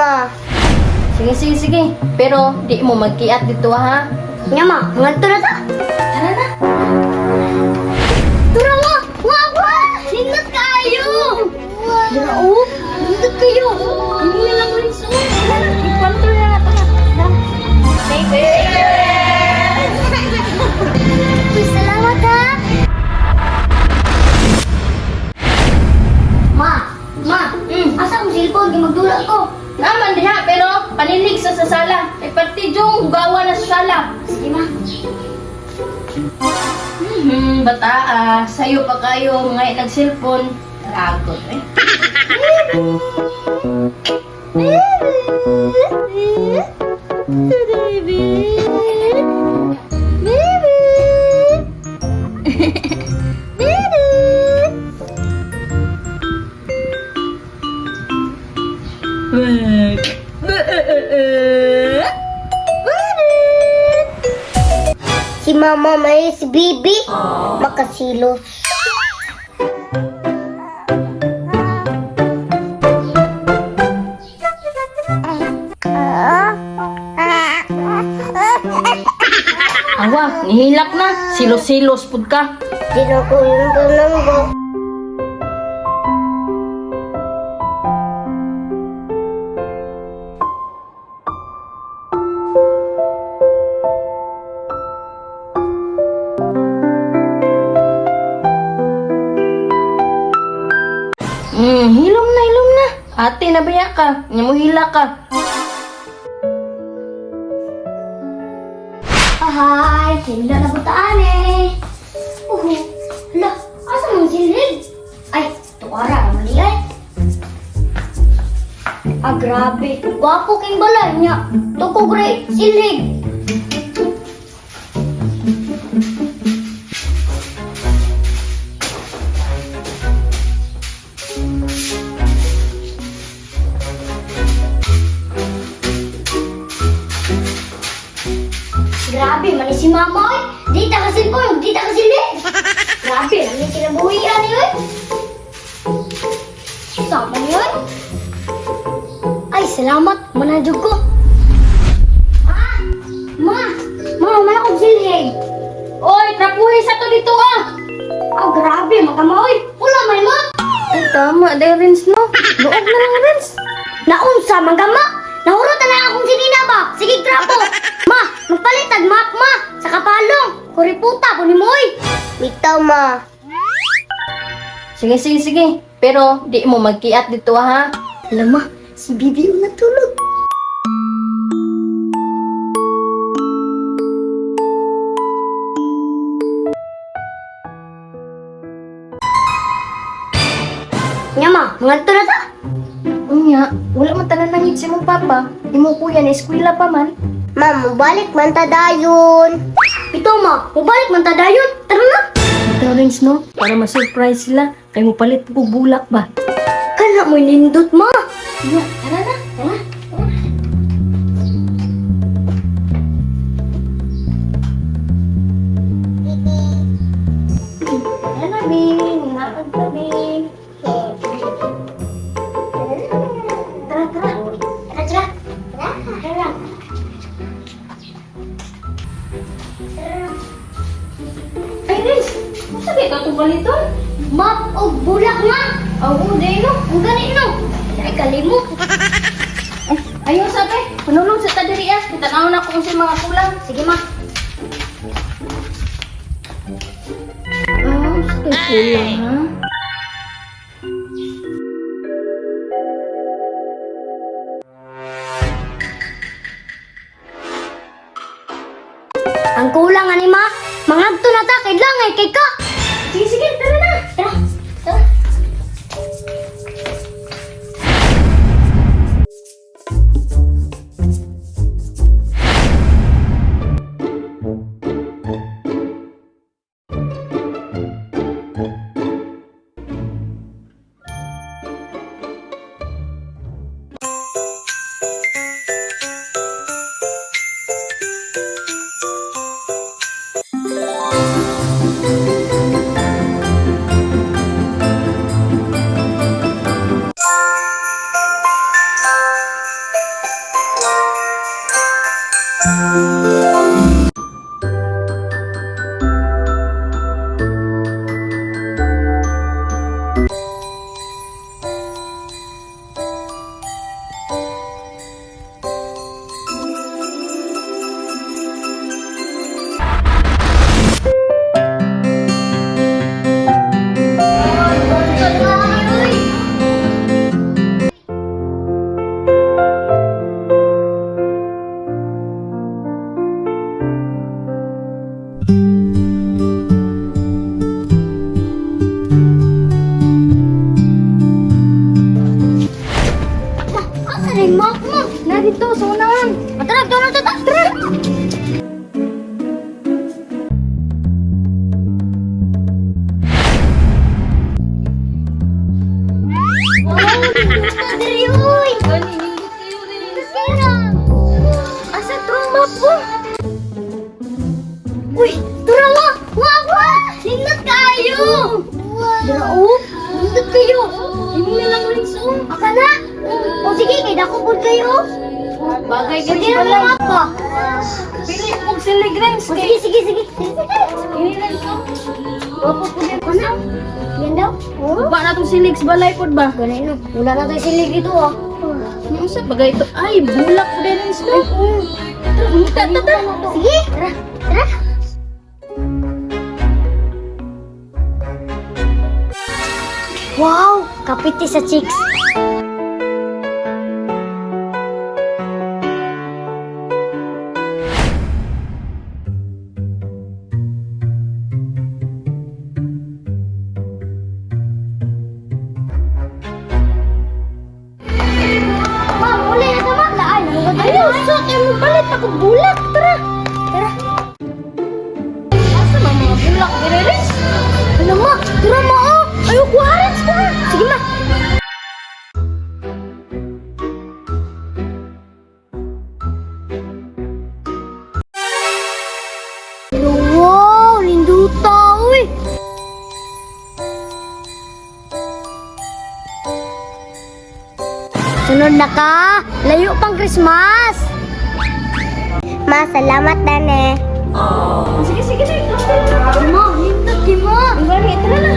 ma. Sige, sige, sige. Pero di mo magkiat dito ha. Nya ma, ngadto na ta. Tara na. Tura ma! Wa wa! Nindot kaayo! Dira oh, nindot kayo. Hindi na lang rin so. Tara na. Ipantro na na. Tara. Tara. Thank you. Uy, salamat ha. Ma, ma, asa akong cellphone kay magdula ko. Naman diha, pero panilig sa sala. Ay parti jong hugawa na sa sala. Sige ma. Bata ah, sayo pa kayo mga nag-cellphone. Ragot eh. Baby. Baby. Baby. Si mama may si Bibi makasilos. Awa, nihilak na. Silos-silos pud ka. Ginakulong-kulong. Hilom na, hilom na. Ate, nabaya ka. Nya mo hila ka. Ahay, kinda na butaan eh. Uhu, hala, asa mong silid? Ay, tuara naman di ay. Ah, grabe. Gwapo king balay niya. Tukog rin, silid. Grabe, mani si mama oy. Di ta ka cellphone, di ta ka silid. Grabe, namin kinabuhian ni oy. Sama ni oy. Ay, salamat. Manadyo ko. Ma! Ma! Ma, wala akong silid. Oy, trapuhi sa to dito ah. Ah, grabe, magkama oy. Wala may ma. Ay, tama, dahil Rins, no? Luog na lang, Rins. Naunsa, manggama. Nahurot na lang akong sinina ba? Sige, grapo. Ma, magpalitag map, ma. Sa kapalong. Kuriputa, kunin mo oy. Bitaw, ma. Sige, sige, sige. Pero di mo magkiat dito ha. Alam ma, si Bibi yung natulog. Nya ma, mangadto na ta. Unya, wala man tanan nangit si mong papa. Imo kuya na eskwela pa man. Ma, mubalik man ta dayon. Ito ma, mubalik man ta dayon. Tara na. Ito, Rins, no? Para ma-surprise sila. Kay mo palit po bulak ba? Kana mo nindot ma. Unya, tara na. Tara. Tara na, Bing. Naag ka, Bing. Tara, tara. Tara, tara. Tara, tara. Ay, Rins. Masa kayo itong paliton? Map og bulak ma. Oo, oh, no. Ang gani no. Ay kalimot. Ay, ayaw sabi. Panulong sa tadiri ah. Kitanaw na kung sa mga kulang. Sige ma. Ah, sa kulang, ha? Ang kulang ani ma. Mangagto na ta kay langay kay ka. Sige, sige. Tara na. Tara. Tara. Wow, nindot diri uy. Gani, nindot kayo rin. Nindot kayo na. Asa trong map po? Uy, tura mo! Wow, wow! Nindot kayo! Dira oh, nindot kayo. Imo na lang rin so. Aka na. O sige, kay dako pud kayo. Bagay Sige gani na balay. lang pa. Pili kog silig rings O kay. sige, sige, sige. Sige, sige. Ini lang so. Wapo po din. Ano? Yan daw? Oh. Ba na tong silig sa balay pod ba? Ganun no. Wala na tayo silig dito ah. Yung sa bagay ito. Ay, bulak po din rings no. Tara, ta ta. Sige, tara, tara. Wow, kapiti sa chicks. Ma'am, uli na ta ma'am. Laan, ano ba Ayaw, sa kay mo palit ako bulak. Tara. Tara. Asa man mga bulak dire rings? Ano ma? Tara ma oh. Ayaw ko haras tara. Sige ma. Wow, linduta uy. Sunod na ka. Layo pang Christmas. Ma, salamat dane. Sige, sige, sige. Ma, lindot di ma. Ang gani, tara na.